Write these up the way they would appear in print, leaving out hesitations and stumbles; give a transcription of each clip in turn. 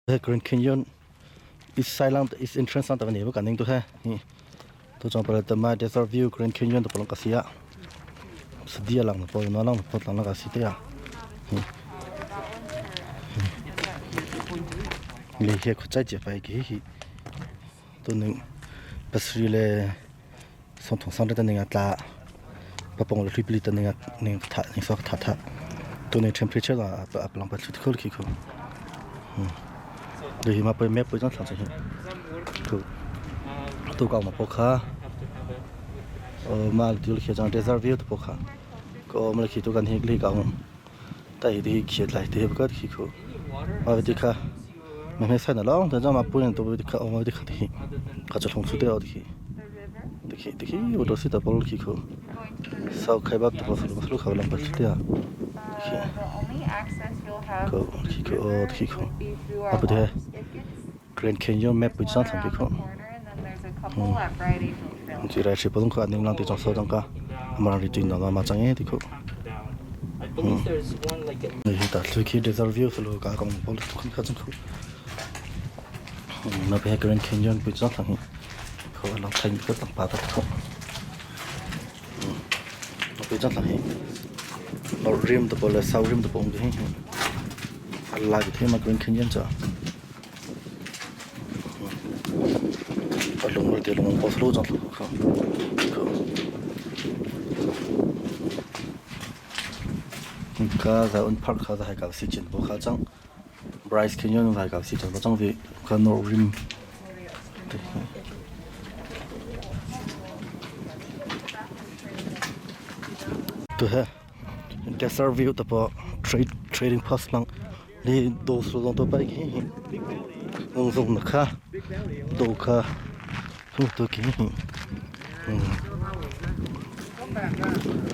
Grand Canyon East side lang East entrance lang ta ni ba kaning to he hi to chong pala tama Desert View Grand Canyon to palong kasia sadia lang po no lang po lang kasi te ya hi le he khu chai che pai ki hi to ning pasri le song thong sang ta ning atla papong le hlipli ta ning ning tha ning sok tha tha tu ning temperature la aplang pa thut khol khi khu le hi ma poi map poi jang thlang cha hi khu tu ka ma po kha ma dul khi jang desert view tu po kha ko ma khi tu kan hi gli ka ta hi di khi lai te ka khi khu ma di kha ma me sa na long ta jang ma pu tu di kha ma di kha thi ka cha thong su te di khi দেখি দেখি ওটা সীতা পল কি খো সাউ খাইবা তো ফসল ফসল খাবলাম পাচ্ছি তিয়া দেখি ko khi ko khi ko apa de Grand Canyon map bu chang thang ko chỉ ra chỉ bông ko aning lang ti chong so chong ka amara ri tin na ma chang e ti ko ni ta thu khi desert view slo ka kong bol khun kha chong khu na pe Grand Canyon bu chang thang ko lang thain ko tang pa ta ko na pe chang thang hi North Rim to bol South Rim to bong hi Allah ki the ma Grand Canyon cha lung te lung po slo chang ko ko ka za un park kha za hai ka si chin bo kha chang Bryce Canyon hai ka si chin bo chang vi ka North Rim tu he desert view ta po trade trading post lang li do su long to pai ki nong zong na kha do kha hu to ki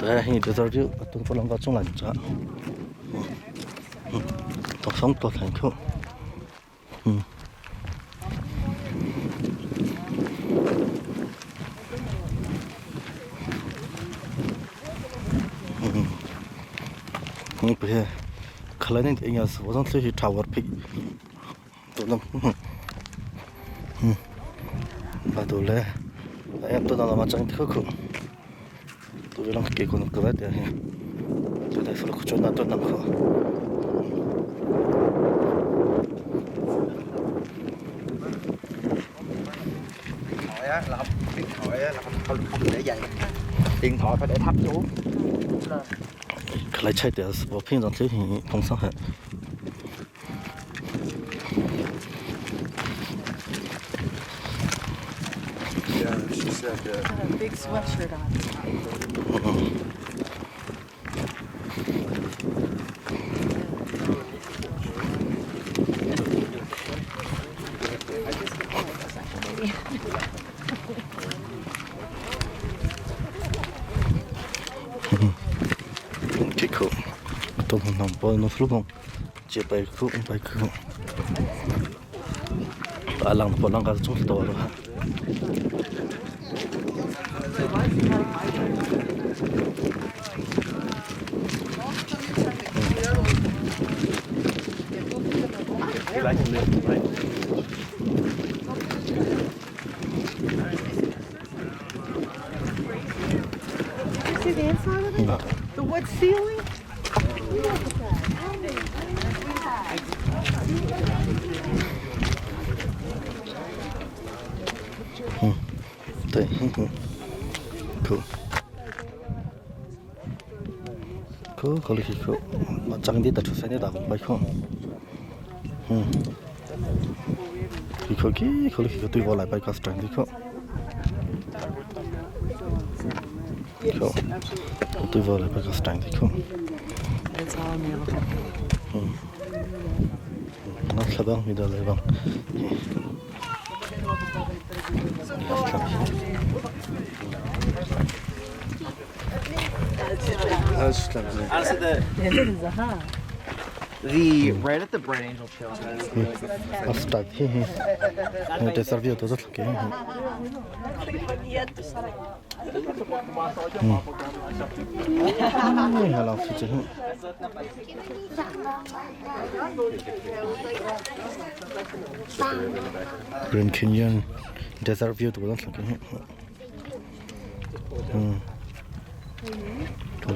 ta hi desert view atun po lang ka chung lan cha to song to thank you 你别，看来你应该是我上次去查我皮，都能，嗯，把都来，哎呀，都到那么整特苦，都让给可能格外点，就在说了，就那都能喝。 Thoại á, là không điện thoại á, là không không không để dày điện thoại phải để thấp xuống. 看来吃点是我平常吃通常还。 Yeah, she said that. Got a big sweatshirt on. 这口，都能能包能舒服，这白口白口，阿浪不浪个总是多了。 Did you see the inside of it? The wood ceiling? Look at that. 对，口，口口里口，那长的大出三的大红白口，嗯，一口气口里口对我来白个是长的口，口，对我来白个是长的口， It's all new. 那吃吧，没得来吧。 Honestly, the the right at the Bright Angel Trail has Start he he. Desert view to zat ke. Grand Canyon Desert View tu kan hi.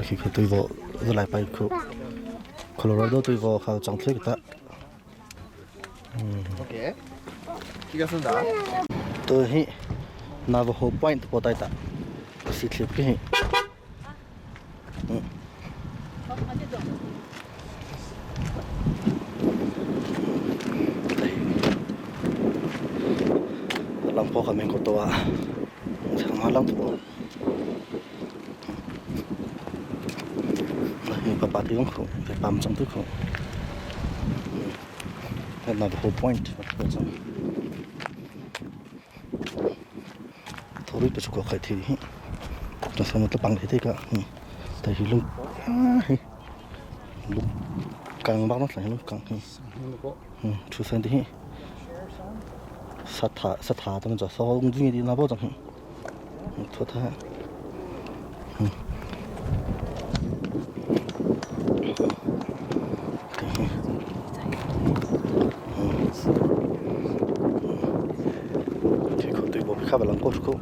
Khi khu tui vo lai pai khu Colorado tui vo kha chang thlik ta. Okay. 気が済んだ Tu hi Navajo Point po tai ta. Si thlip ki hi. Lang po kami ko to ah. Sa lang po. Hi pa pa ti ko pam chang tu ko. Navajo Point po chang. Thori pa chu ko khai thi hi. Ta sa mo ta pang thi ka. Ta hi lu hi. Lu kang bak no hi lu kang hi. 出生的杀他杀他他们叫烧红军的那包装，托他，对，对，我看不啷个说，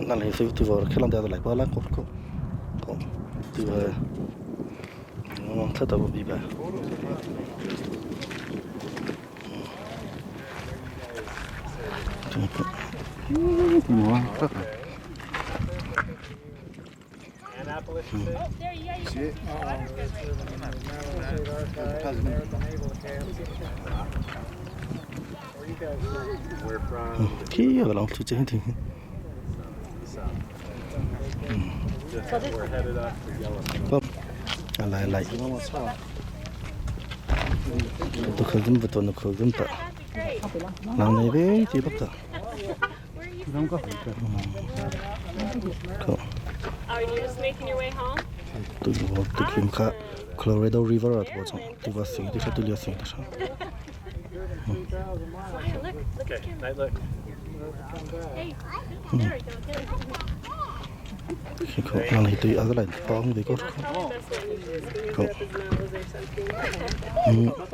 那来是对我看啷点子来不啷个说，对吧？我他都不明白。 Khi ở lòng chú thì lại lại tôi khởi dùm tôi nó khởi dùm ta làm này với chị bắt ta. Are you just making your way home? Tôi tôi kiếm khá Colorado River ở tôi trong tôi vào sinh tôi tôi liệt sinh tôi Maya, look, look at the camera. Hey, there we go. There we go. Khi có làm này tôi ở lại phong thì có Probably best not use his fingers Cool. up his nose or something. Khi có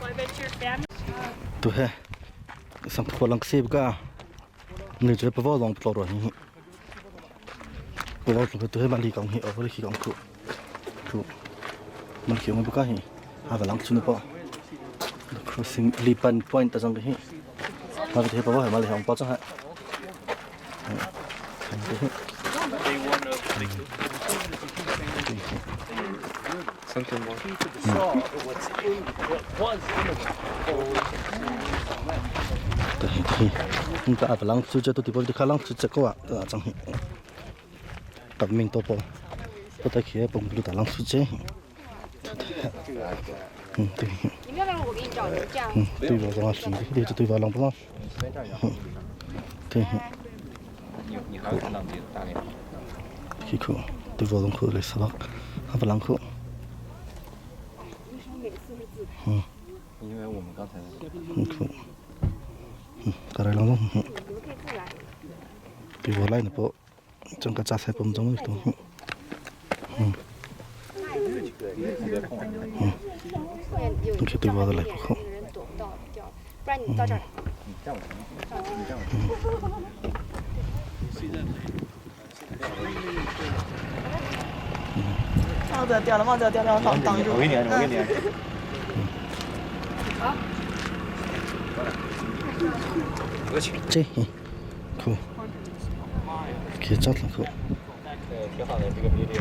Well, I bet your family. tôi he sang tôi lăng xếp cả người chơi bao lòng rồi rồi bao tôi he mà đi công hi ở với khi công cụ cụ mình kiểu mình cái hi à và lăng xuống bao crossing Lipan Point ta rằng cái hi mà cái bao mà lại không bao cho Something more. 对对，你个阿不啷出这都地方就看啷出这个啊，啊张嘿，革命多不，不得去崩不打啷出这，嗯对，你们要不然我给你找人这样。嗯对吧？这样对对对吧？啷不啷？对，你还会看到自己的大脸？去看，对吧？啷看来是吧？阿不啷看？因为我们刚才嗯看，嗯，过来啷啷，对我来呢不？整个榨菜不中的东西，嗯。嗯，你去对我的来不好。那个人躲不到掉，不然你到这儿来。帽子掉了，帽子掉了，挡挡住。我给你，我给你。这，酷，可以找到酷。对，挺好的这个比例。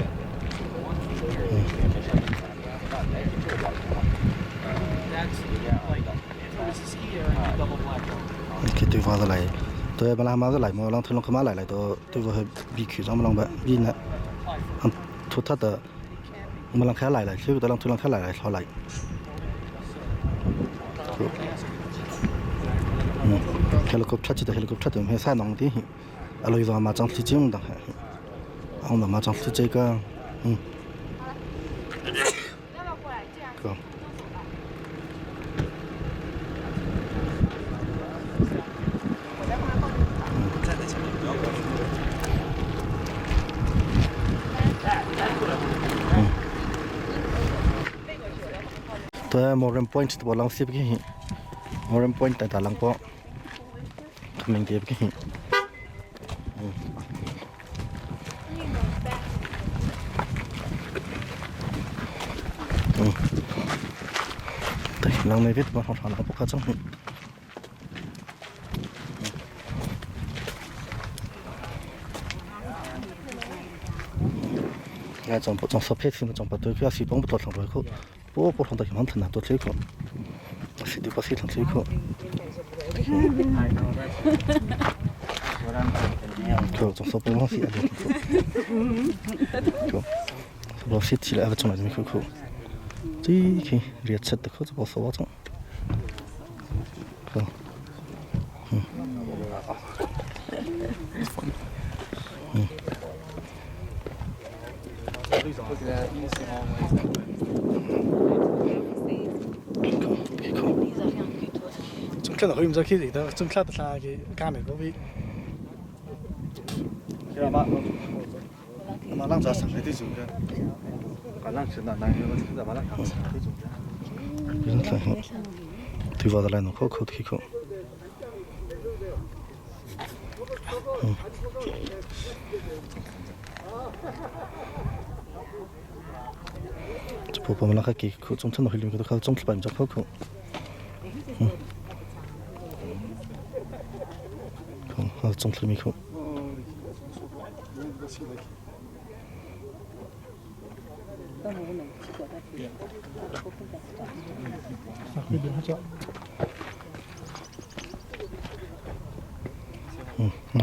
khi tôi vào lại tôi mà làm mà lại mà làm thôi nó lại lại tôi tôi vào bị khử trong lòng bạn bị nè thu thắt的mà làm khá lại lại chứ tôi làm tôi làm khá lại lại thôi lại helicopter 只 helicopter 就系晒农啲，啊，类话马上出这样的，我马上出这个，嗯。要不要过来？这样个。Ta Morem Point te lang sip ki hi. Morem Point ta ta lang po. Kaming te ki hi. Đây, lang này viết vào học lang po ka chang hi. Nga chong po chong so phet sin chong pa tu kya si pong to thang roi khu. Po po thang ta ki man thana to thli khu. Si du pa si thang thli khu. Khu chong so pong si a khu. Khu. So bo si chi la chong la khu khu. Ti ki riat chat khu bo so wa chong. Khu. 对方的来弄口口提口。这婆婆们那个给口中村的回里头靠中村办着口口。嗯，好中村没口。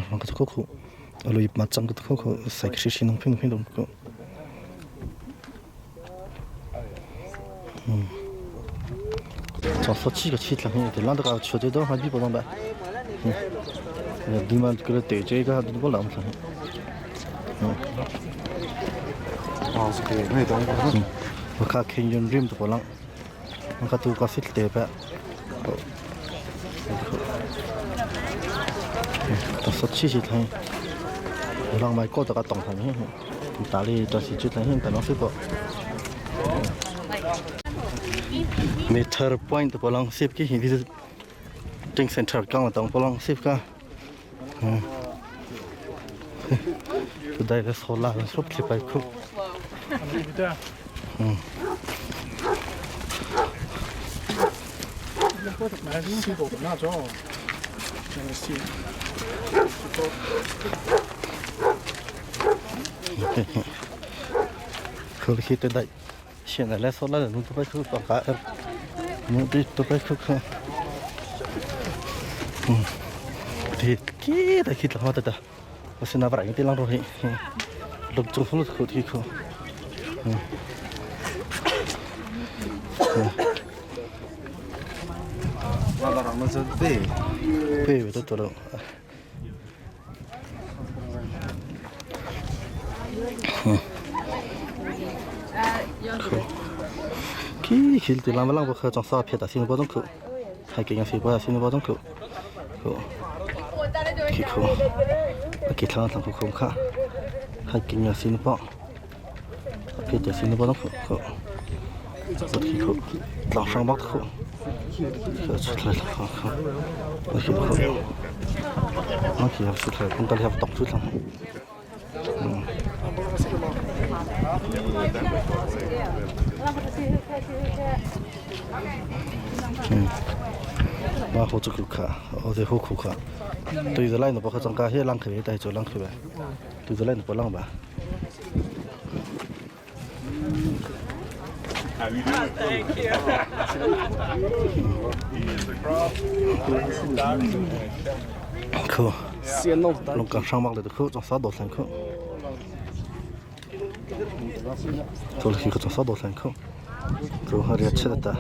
那个口口，阿罗伊马张个口口，塞个是侬拼拼懂个。嗯，从说几个起来，对，啷个个球队都还比不上吧？嗯，你们个对这个都不啷么嗯。哦，是可以，那等嗯，我看 Canyon Rim 都不啷，我看都搞死对吧？到说起是听，人买过这个动态，大理就是就听但拢是个。Meter point 不啷 sip ki hindi ting center kang tong polong sip ka. Tu dai le sola le sop clip ai khu. Khu khi tôi dai hiện tại le sola le nu tu pai khu pa ka. Nu đi tu pai khu khu. Thì kia ta khi là ta ta. 我现在不来个地浪着去，六中风了口提口。我老让我这对，对，都得了。可，去对浪不浪不喝，装啥片的，新包装口，还给人水包新包装口，口，去口，给他们口口看，还给人新包，片的新包装口口，我去口，浪上包口，出来了，好好，我去口，我去出来，我到底要动出来。我好做苦卡，我在好苦卡。对着来侬不好增加些浪去，带做浪去呗。对着来侬不浪吧。可，龙刚上马来的可，装啥多三可。做了一个装啥多三可，做好点吃的哒。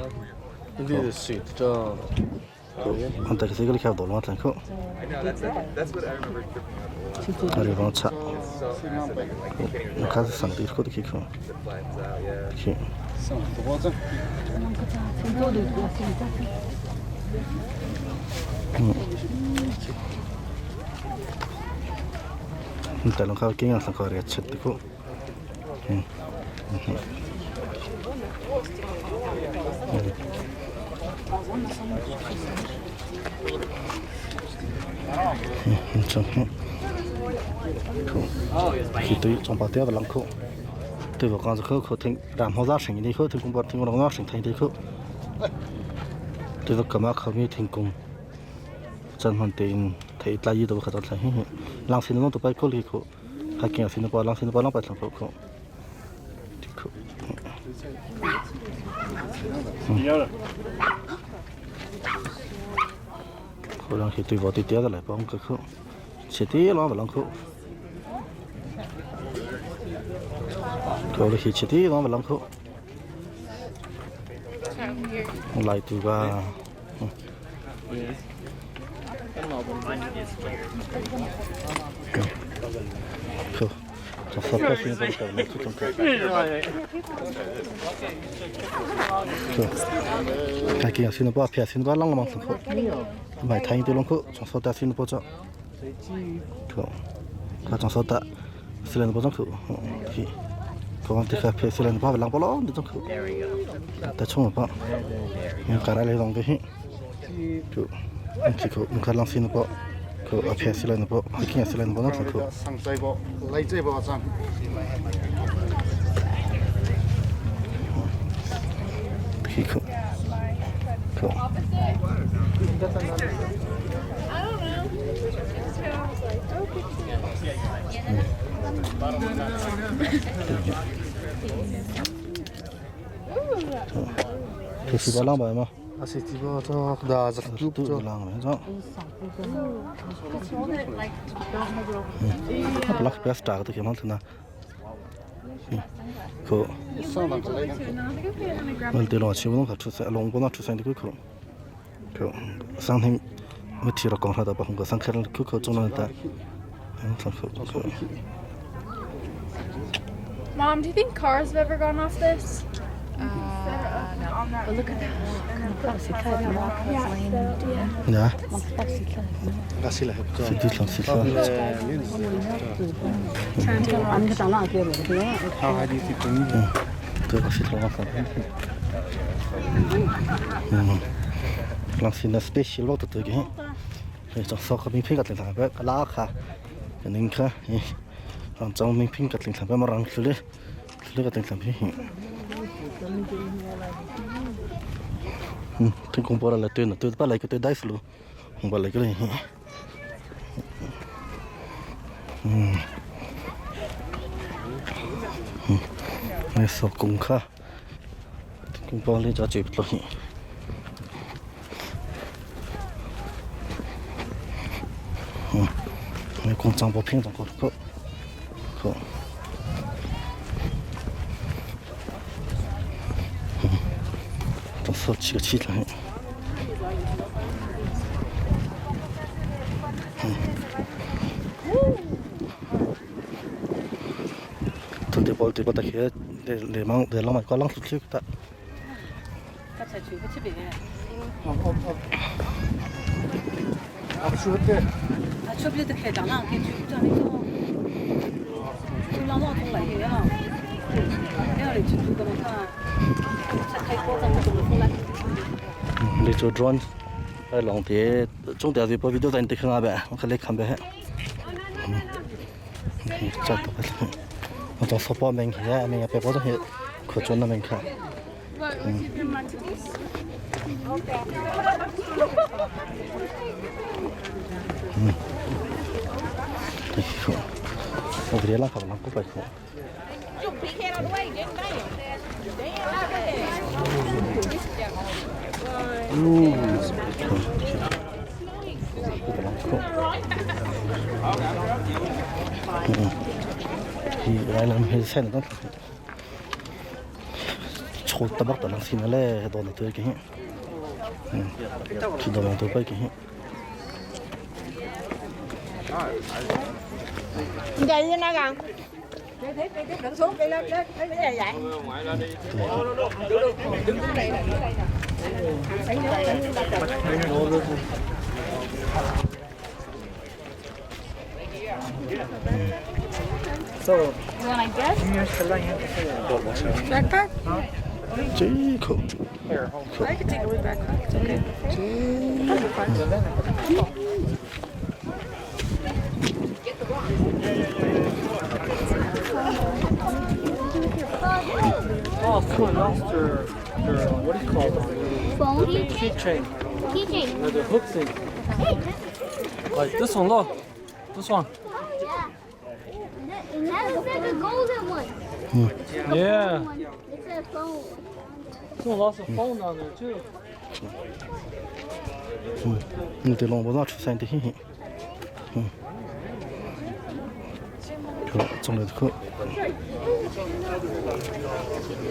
अन्त त्यसैले ख्याल धोलो मात्र अरे गाउँ छ खास संगीत को देखि खो देखि तलो खा के यहाँ सकर अच्छे देखो। Khi tôi trong bao tiêu và lăng khô tôi vào con khô khô thịnh làm hồ ra sinh đi khô thịnh cũng bọt thịnh cũng nó sinh thành đi khô tôi vào cầm khâu mi thịnh cùng chân hoàn tiền thấy lại gì đâu khá tốt lại lăng xin nó tụi bay khô li khô hai kia xin nó bao lăng xin nó bao lăng bay lăng khô khô. Khô lăng khi tôi vào tôi tiêu lại bao cái khô chỉ tiêu nó vào lăng khô khô khi chỉ tiêu nó vào lăng khô lại từ ba khô cho sắp tới xin bao giờ nó chút trong cái cái kia xin nó bao phía xin bao lăng lăng khô mày thay tôi lăng khô cho sắp tới xin nó bao cho khô cái cho sắp tới xin nó bao trong khô thì còn thì cái phía xin nó bao lăng bao lăng trong khô ta chung bao nhưng cái này là cái khô thì khô cái lăng xin nó bao khô ở phía xin nó bao cái kia xin nó bao nó khô khi khô khô thì chỉ có lăng bài mà À c'est tu vas cho đà giật tu cho lăng này đó black best tag thì mà thế nào khô mình tự lo chỉ muốn khát出龙不能出现的口口上天没提了讲他的把红个上开了口口中了的嗯上口口 Mom, do you think cars have ever gone off this? No. But look at that. Dạ. Là Xin đi làm xin lo. Tôi có xin lo không? Làm xin là special lo từ cái. Thì trong sau cái mình phi cái thằng bé cái lá khá. Cái nên khá. Làm trong mình phi cái thằng bé mà răng xử lý. Xử lý cái thằng bé. Tôi cũng bỏ là tôi là tôi bắt lại cái tôi đáy luôn. Không bỏ lại cái này. Này số cũng khá. Cũng bỏ lên cho chụp luôn. Này cũng chẳng bỏ pin chẳng có có. Có. 总说几个气了。tôi đi bỏ ta kia để mang để làm có lăng sụt ta. Để cho drone ở lòng thì chúng ta thì bao video tại đây không à bé, không lấy khăm bé. chắc tôi phải tôi số bao mình kia mình phải bao nhiêu可装那边看。嗯。我别拉好，拉过百块。thì lại làm hơi xe nó chốt tập bắt làm xin nó lẹ đồ nó tới cái thì đồ nó tới cái Vậy nó gần. Đi tiếp đừng xuống đi lên lên cái này vậy. You want like this? Backpack? Ci kho. I could take a look back. It's okay. Oh, someone lost their what do you call them? Phone? Keychain. Keychain. Or the hook thing. Like this one, look. This one. Yeah. That looks like a golden one. Yeah. It's a phone. Someone lost a phone down there too. 你得弄不让出山的，嘿嘿。嗯。可种了可。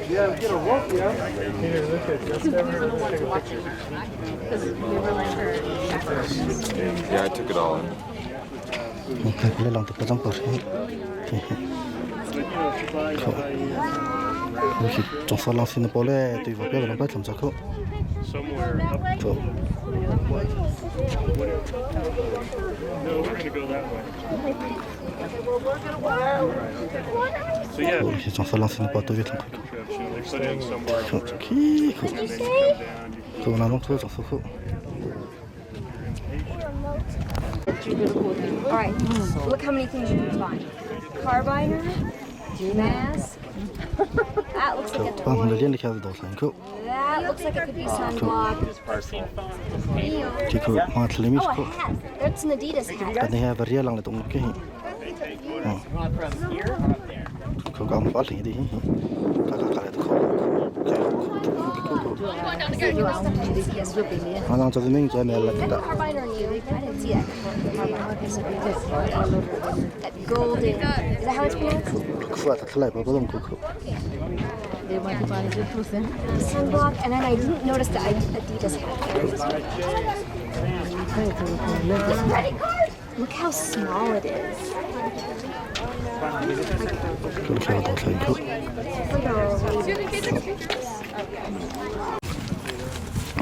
Here, look at just everyone take a picture. Yeah, I took it all in. 来两个张过去，嘿嘿。可。我去种啥浪些的包嘞，对吧？别个人摆成这个。 Somewhere up. 可。 No, we're gonna go that way. So yeah, 我去种啥浪些的包都有成可。 trips, you know, they put in somewhere 可 where 可可。 and then you come down, you 可那种可种啥可。 All right. Look how many things you can find. Carbiner, mask. That looks like a 帮他们 toy. 练了开始到三口， That looks like it could be sunblock. 这个马特里米 Oh, a 口， hat. That's an Adidas hat. 但你还不热浪的东西，嗯，可刚发灵的，嘎嘎嘎的口，口，啊，那这是命专门来的。 Carbiner new. I didn't see that carbiner. That golden. Is that how it's pronounced? 苦啊，他出来不不懂苦苦。 Sunblock. And then I didn't notice the Adidas hat. This credit card. Look how small it is. 可开到三口。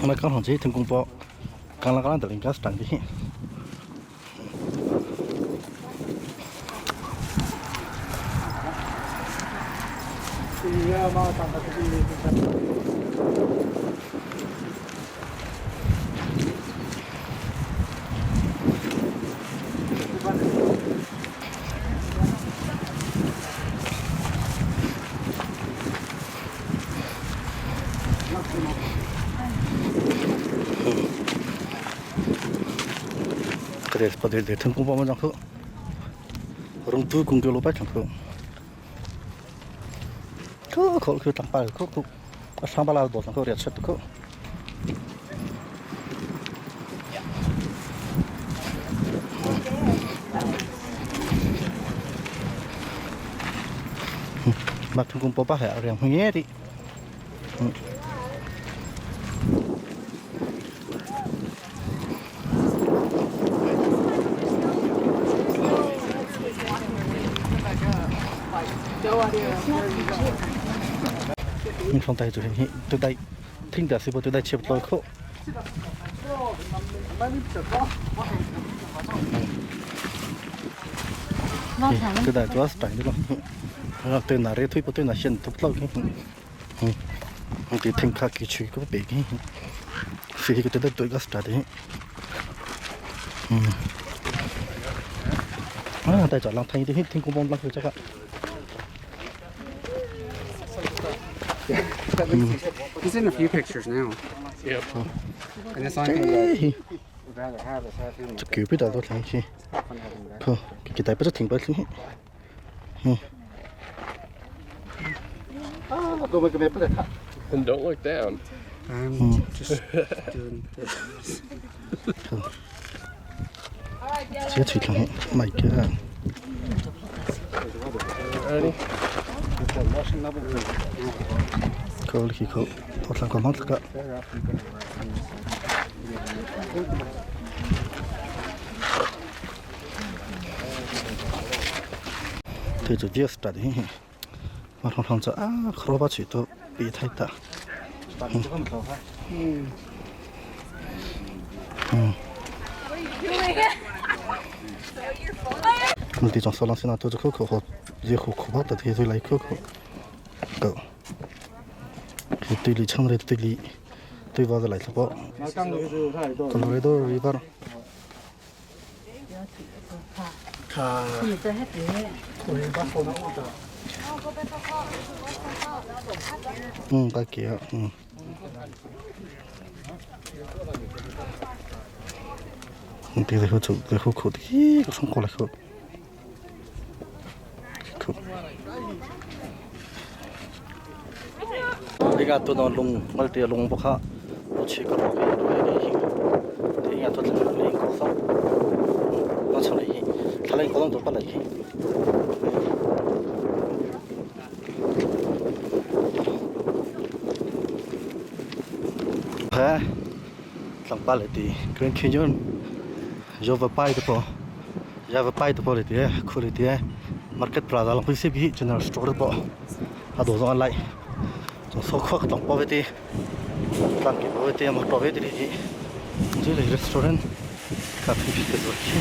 我刚上这听公包，刚刚刚得领个是长的。 그래 버들 등 공부하면 장소 그럼 두 공교로 빨 장소 그그 땅빨 그 상발라 도상 그 레츠 그 막 등 공부 봐 해야 그냥 흥해리 你放带着嘿，都带，听的是不都带切不到口。 cái đại tôi đánh được rồi từ nào đấy thôi từ nào hiện tốt lâu cái thì thành khá cái chuyện có bị cái phi cái tới tôi cái đấy à tại chỗ lòng thành thì thành cũng bông lăng chắc ạ He's in a few pictures now. Yep. And it's only thing that we'd rather have is have him. 就叫俾大多睇先，佢佢大不就停不先， And don't look down. I'm just doing this. 自己隨同咪嘅。 Ready? 佢佢佢，我想講乜嘅？对着电视打的，我通常这啊，可把去都别太大。嗯。 我这种说浪现在都是可可好，以后可怕的天水来可可，够。Khi tili chang re tili tuiva da lai thlapo Colorado River. Ka kia. Ti le khu chu le khu khu ti ka song ko le khu. Liga tu no lung ngal te lung bokha o chi ka ro ke ro ke hi te inga to tlang le ko so no chang le hi thalai ko to pa lai hi ha tlang pa le ti Grand Canyon Yavapai te pawh Yavapai te pawh le ti khu le ti market plaza lang pui se bi general store te pawh a dawh zawng an laih chuan saw khuak tlang pawh ve ti tlang ki pawh ve ti motor ve ti hi chu lei restaurant cafe phi te zawh khi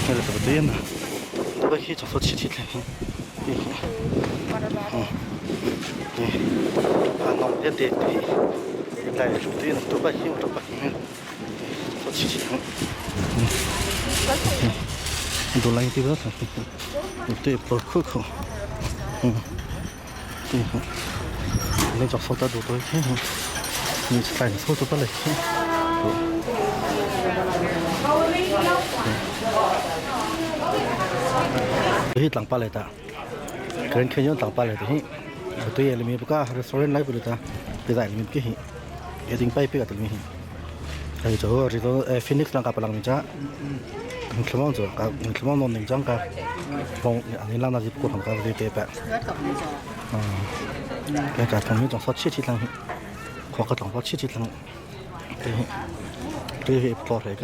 hmel te tui an a khi chaw saw chhi chhi thleng hi ti hi ti a nawm te te ti lai tui an tu pa hi motor parking hi. 都来这个，对，不可可，对，你找手的多多一些，你带手的不来些。Hi tlangpal le ta Grand Canyon tlangpal le hi tu ye limi buka restaurant lai bu ta te dai limi ki hi ye ding pai pe ka limi hi ai cho ri to Phoenix lang ka palang mi cha thlomong cho ka thlomong non ning chang ka phong ani lang na ji ko thong ka ri pe pa cái cả thằng trong sát chi chi lang khó cái thằng chi chi lang cái cái plot cái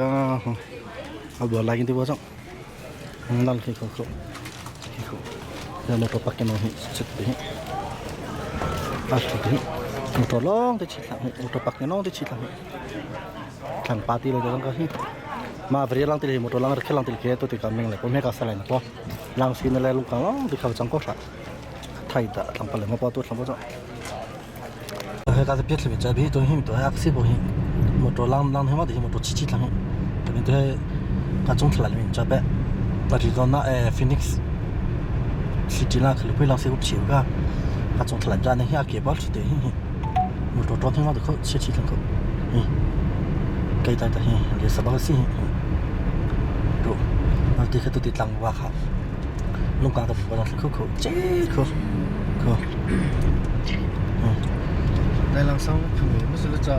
à bữa lại cái đó nan khi kho kho khi kho ya motor pakai no hi chit te a thu te motor long te chit lang motor pakai no te chit lang thang party le jang ka hi ma vri lang te motor lang rakhe lang te ke to te ka meng le ko me ka sa lai na po lang sin le lung ka long te kha chang ko tha thai da thang pa le ma pa to thang pa cha he ka te pet le cha bi to hi to ha si bo hi motor lang lang he ma de motor chi chi lang to ni te ka chung thla le cha pe Arizona e Phoenix city la khli pui lang se up chiu ka ka chung thla ja ne hi a ke bal chu te hi motor to thing ma de kho chi chi lang kho hi kai tai ta hi le sa ba si hi to ma te kha to ti tlang wa kha lung ka ta bu ba kho kho che kho kho 来两双朋友，不是那只。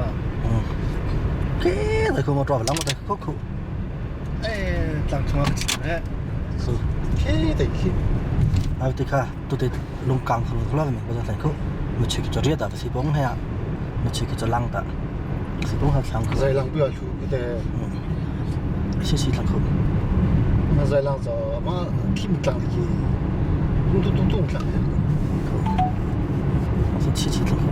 cái này không mà trò lắm mà khó khổ. 哎，当初我记得，khi thì khi. À thì kha, tôi thì lung càng không có mình bây giờ thành khổ. Mà chỉ cái chỗ riết à, thì bóng hay à, mà chỉ cái chỗ lăng ta, thì bóng hay thằng khổ. 在浪不要出，对。谢谢thằng khổ. mà在浪走，嘛听不到的，咚咚咚咚响。我说七七thằng khổ.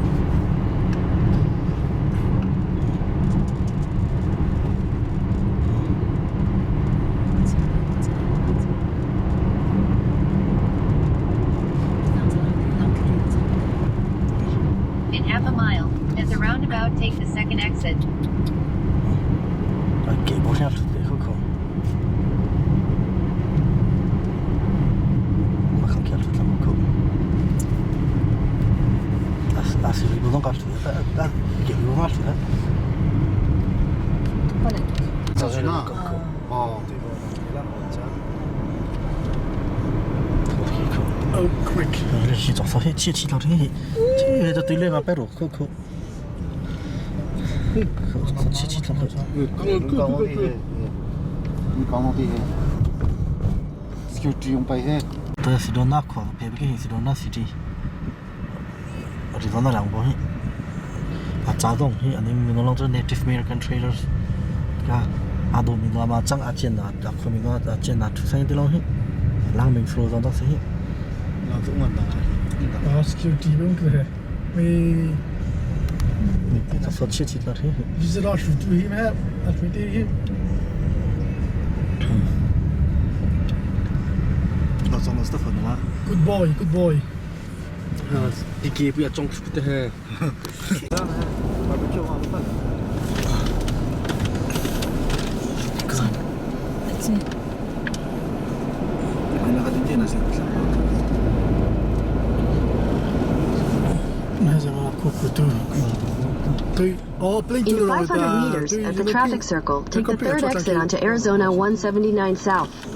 In half a mile, at the roundabout, take the second exit. 给不上这口口。我看看这怎么口。啊是不能搞出来，啊给不嘛出来。早晨啊。哦。 Oh, quick. 这早上起起到这，这这对来嘛白路口口。起起到口。 Security 用白黑。对，是到那块，别别个是到那 city。Arizona 两波，啊，扎东，嘿，啊，你们那种 Native American traders，啊，阿多米诺嘛，张阿坚呐，阿库米诺阿坚呐，出生的东西，浪明说这东西。老总问的。啊，security 不用个，为。你这说起起了嘿。你知道数对吗？啊，对对。老总老师的吗？ Good boy, good boy. Tiki puya chong te he. In 500 meters at the traffic circle, take the third exit onto Arizona 179 South.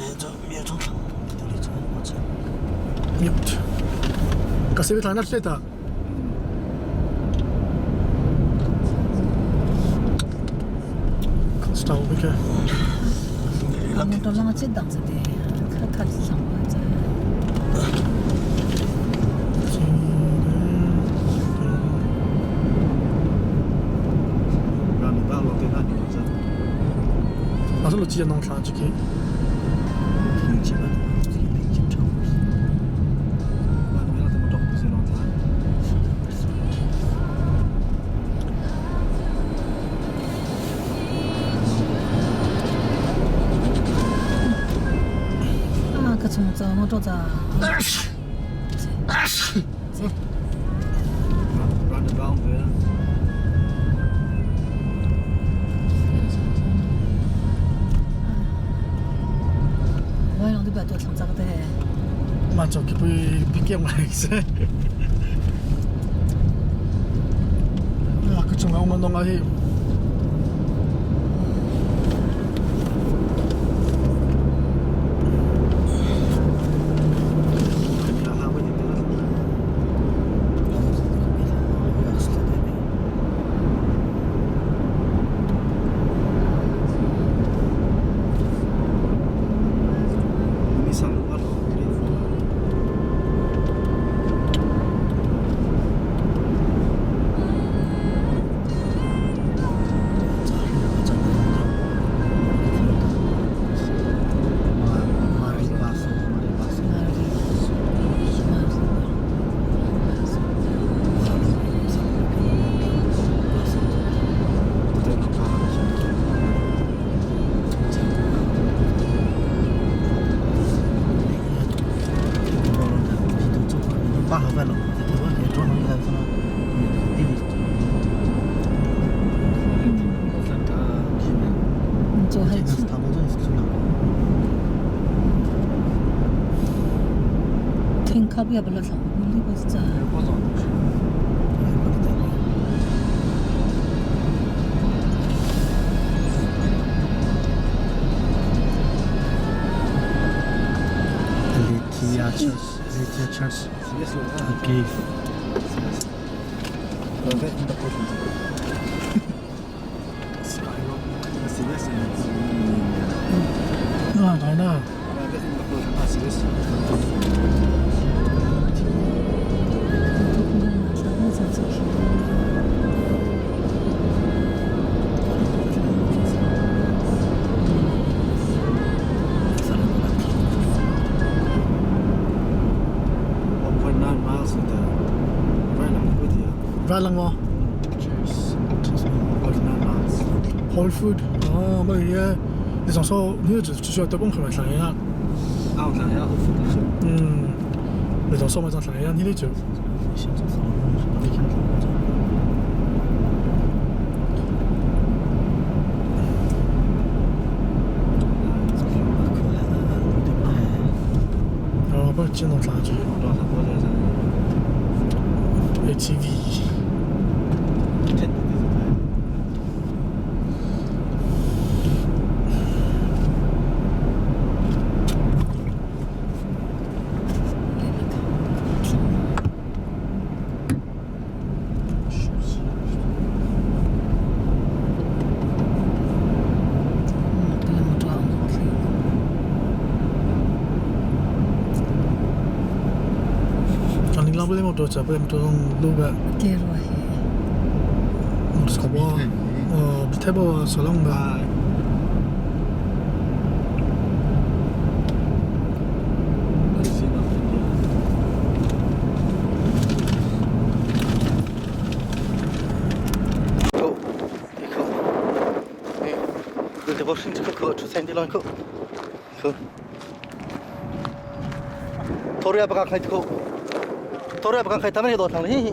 Victoria kan khai tam he do thang hi.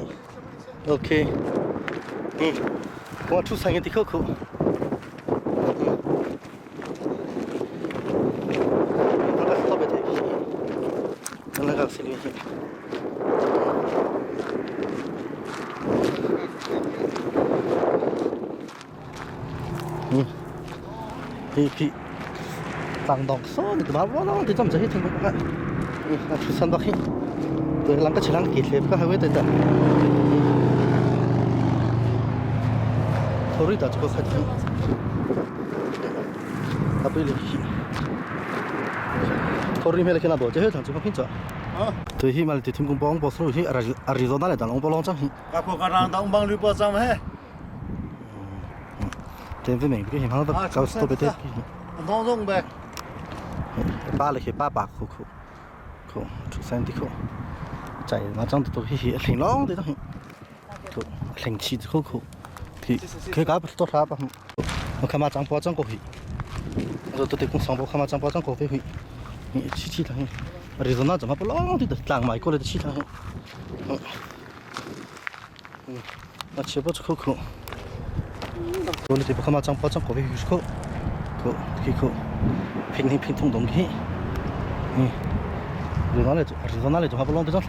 Okay. Ko thu sang ti kho khu. Hi tlang dong so ni ma lo lo ti cham hi thing ka thu san bak hi tôi lăng cái lăng kỹ lệp cái highway tới tận thôi ta cho khai thang ta bây giờ thôi mẹ là đồ chơi thằng chúng không cho tôi hi mà thì thím cũng bóng bỏ số hi Arizona lại đàn ông bỏ long chăng hi các cô các nàng đóng băng lưu bỏ chăng he tên với mình cái hình nó cao stop thế nông rong bè ba là khi ba bạc khu khu khu chủ sen thì khu chạy mà trong tôi hi hi long thì thôi khu linh chi khu khu thì cái cái tốt ra ba mà khăm mà chẳng bỏ chẳng có hi rồi tôi cũng sang bỏ khăm mà chẳng bỏ chẳng có phải hi chi chi thằng Arizona chẳng mà long thì làng mày cô lại chi thằng mà chỉ bỏ khu khu tôi thì khăm mà chẳng bỏ chẳng có phải hi khu khu khi khu平平平通东西，Arizona Arizona 就还不弄得上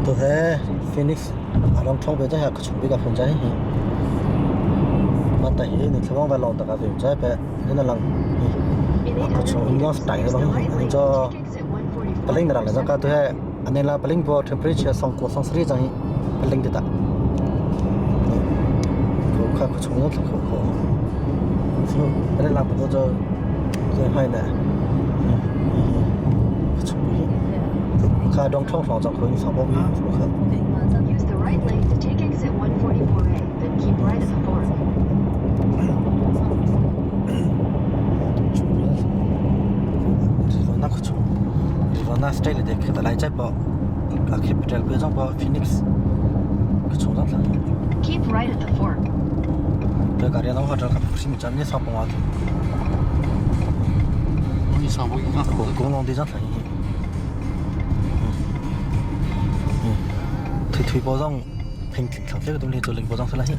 또 해 Phoenix 아랑 총배자 그 준비가 혼자 해. 맞다 얘는 처방 발로 온다가 혼자 배 얘는 랑 그 중 style 로 저 paling là ra tôi he anh là paling bo temperature song ko song sri jang paling ta ko kha ko chung ko ko so anh là bo cho cho hai nè kha dong thong thong jang ko ni sang bo bi kha Use the right lane to take exit 144A, then keep right at the fork. Arizona ko chung Arizona style de kha lai chai bo a capital pe jang bo Phoenix ko chung jang Keep right at the fork. 그 가리나 hotel ka phusim jam ni sa pong 你上不 a ko ko long de jang thang thui thui bo jang pheng thang se ko le jo ling bo jang sa la hi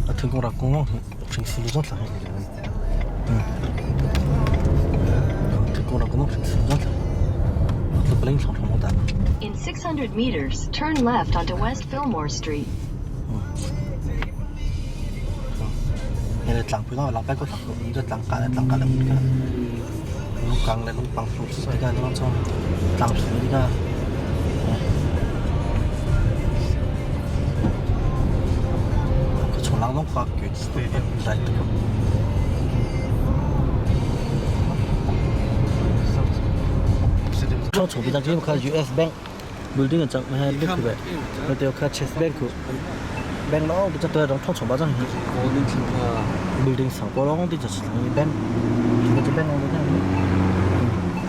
a thung ko ra ko ngong pheng su jang thang thung ko ra ko ngong pheng su jang thang to paling thong thong da In 600 meters, turn left onto West Fillmore Street. นี่tlang pui na lang pai ko thang ko ni tlang ka tlang ka le ka lu kang le lu pang su sai ga ni chong tlang su ni ga ko chung lang dong kwa kyu lại tu cho chủ bị đang cái US Bank building chẳng mà biết cái vậy rồi cái Chase Bank bank nó bây giờ tôi đang thong chồng bao nhiêu building 上高拢的就是那 bank 这个 bank 拢的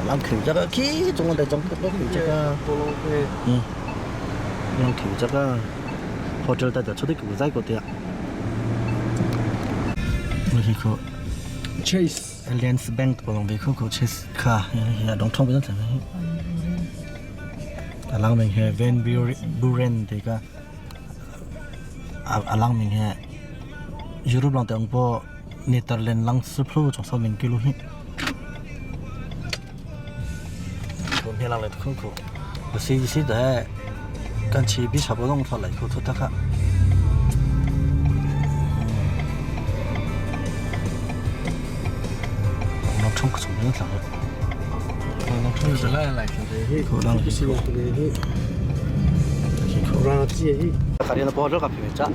那，人球这个去中国的中国球这个，人球这个 hotel 大家出的个在个的，你去看 Chase Alliance Bank 个拢被看看 Chase 卡，呀，拢通不上钱。alang meng he Van Buren te ka alang meng he Europe lang te ang po Netherlands lang su plu chong sa meng kilo hi ko me lang le ko ko si si de kan chi bi cha bo dong tho lai ko tho ta ka nong chong ko chong ni lang nong chong 是来来 ko lang 是 가리나 보러 가피자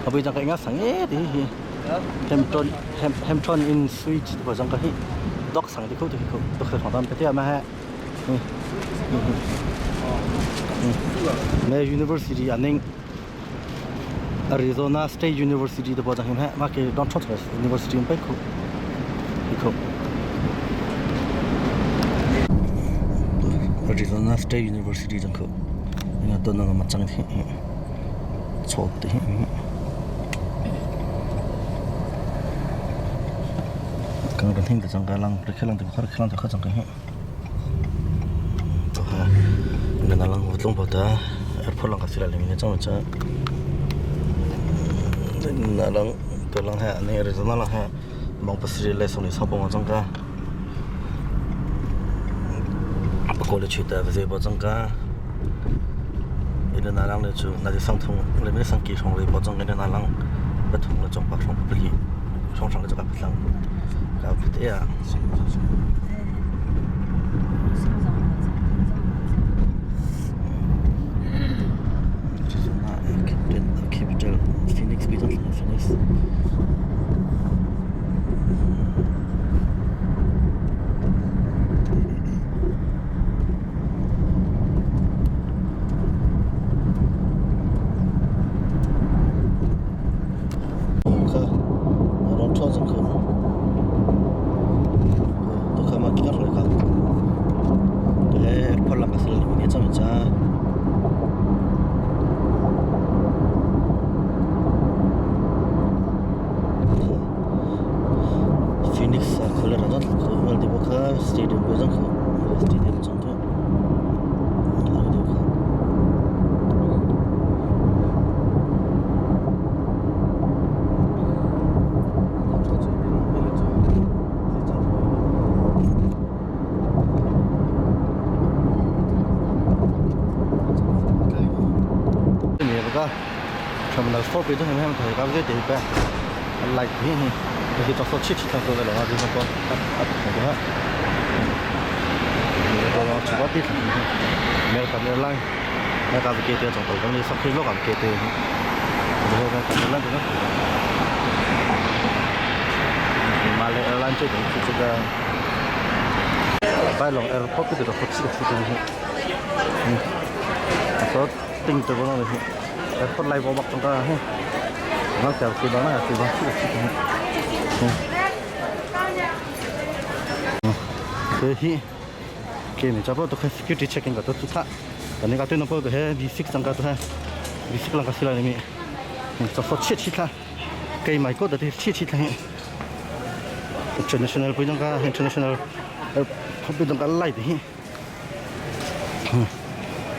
아버지 잠깐 인가 상에 디 햄턴 햄턴 인 스위치 뭐 잠깐 히 덕 상디 코도 코 덕 상담 때야 마 네 university 아ning Arizona State University 도 보자 힘 해. 마케 돈 쳤어. University 인 빼고. 이거 Arizona State University 정도. 이거 또 너무 맞짱 해. 초 때. Kan kan hing te chang ka lang re lang te khar khlang te kha chang ka he to ha na lang ho tlong bota airport lang ka sila le ni chang cha na lang to lang ha ne Arizona lang ha mong pasri le song ni sapong chang ka ko le chita ve bo chang ka ina na lang le chu na de sang thung le me sang ki thong le bo chang ina na lang pa thung le chong pa thong pli thong thong le chong pa thlang ka put ya Capital Phoenix bi Phoenix Kha ron tho jang kha to kha ma ki ka to he airport lang ka sel ni chang cha Phoenix khole ra jang kho mal de kha stadium ko jang kho stadium chang kha Terminal 4 pe jang hem thai ka ge te pe light hi hi hi to so chi chi ta ko le la ji ko at ko ha ko lo chi ba ti me ka me lai me ka ge te chong ko ni sak khi lo ka ge te ho ka ka me lai ko ma le airline che chu chu ga bai long airport pe to chi chi te hi so ting te ko na hi airport lai bo bak chong ka hi nó chào khi đó là khi đó thế hi cái mình cho tôi security checking cái tôi thà còn cái tôi nó có cái V6 chẳng cái tôi V6 là cái gì là mình cho số chết chết thà cái máy code thì chết chết thà international bây giờ cái international bây giờ cái light thì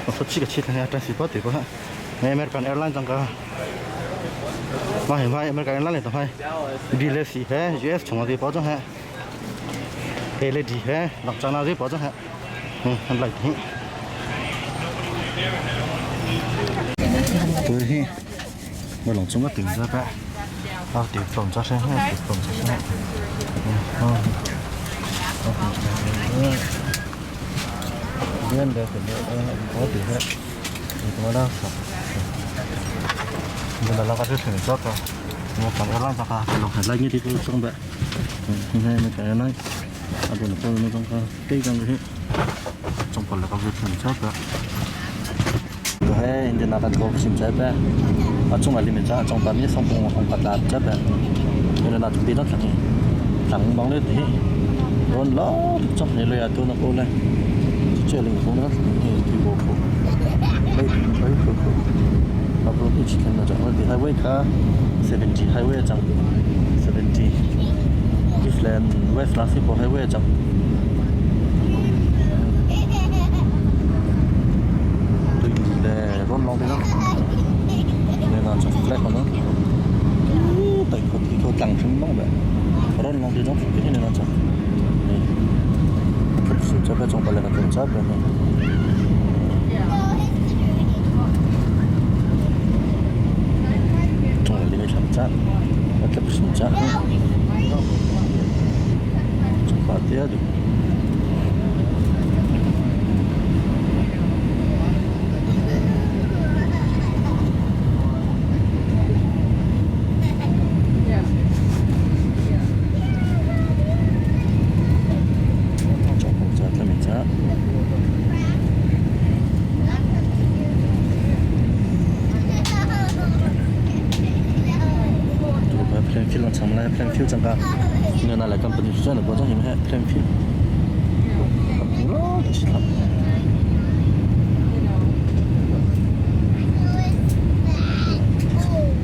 số chết cái chết thà transit thì có American Airlines chẳng cái mà mà American Airlines thì phải BLC है US chúng nó thì bao nhiêu है LD है China thì bao nhiêu है lại thì tôi thì mà lòng chúng nó tìm ra cái à tìm phòng ra xem tìm phòng ra xem Bien, được có tiền hết thì có đó nhưng mà là cái chuyện rất rồi một cái là cái lồng phải như thế tôi không vậy hay mà cái này à tôi nó nó trong cái cây trong cái trong phần là cái chuyện rất rồi thế anh là cái gốc sim trái bé ở trong này mình ra trong tấm như xong cùng không cắt làm trái bé nên là chuẩn bị đất là thằng bóng lên thì rồi ló trong này là tôi nó cô này chơi lên cũng rất thì vô khổ lấy lấy khổ khổ 阿不一起听那讲，我比 highway 卡70 highway 讲70 Eastland West 拉西波 highway 讲。对嘞，run long đi đó. Nên là cho flag mà nó. 对，可可当成弄呗。run long đi đó, cái này là cho. 这边中国那个中这边的。中国那个长者，那个不是长，中国的的。中国这这面这。Plainfield lang chang lai Plainfield chang ka ne na la company chu na bo chang him he Plainfield company lo chi tham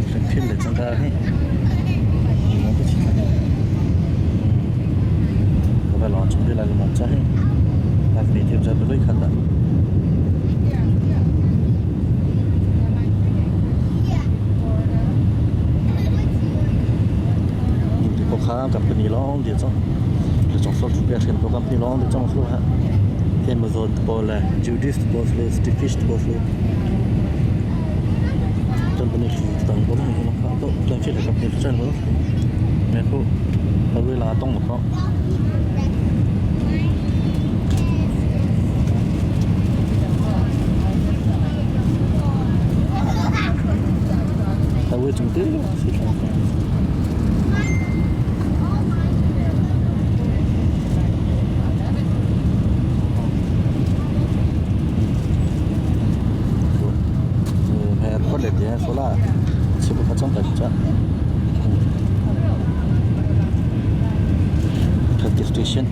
Plainfield le chang ka he mo ko chi tham Company lawng ti cang. Le chong sol pe hren ko company lawng ti chong slo ha. Amazon te pawl le Judith te pawl le Stitch te pawl le company tang ko na ko to plan fi le company chan ko me ko เวลาต้องเขาแต่เวจุงตื้อสิแพทย์ก็เลยเนี่ยโซล่าชิบุเขาจ้องแต่จ้ะ Turkey station.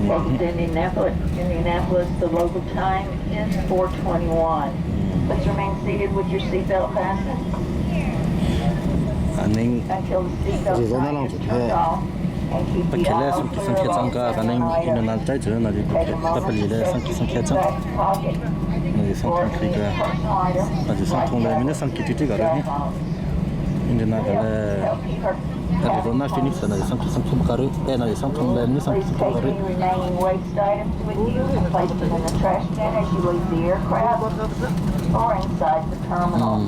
Welcome to Indianapolis. Indianapolis, the local time is 4:21. Please remain seated with your seatbelt fastened until the seatbelt sign is turned off and keep the aisle clear of all chairs and items. Take a moment to check each back pocket for any personal items like tablets and cell phones. Help keep our Please take any remaining waste items with you and place them in the trash can as you leave the aircraft or inside the terminal.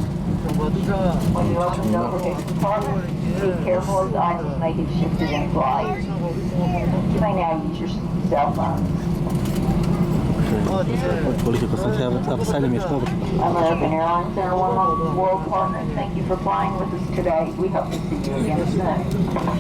When you open the overhead compartment, be careful as items may get shifted in flight. You may now use your cell phones. American Airlines and our One World partner, thank you for flying with us today. We hope to see you again soon.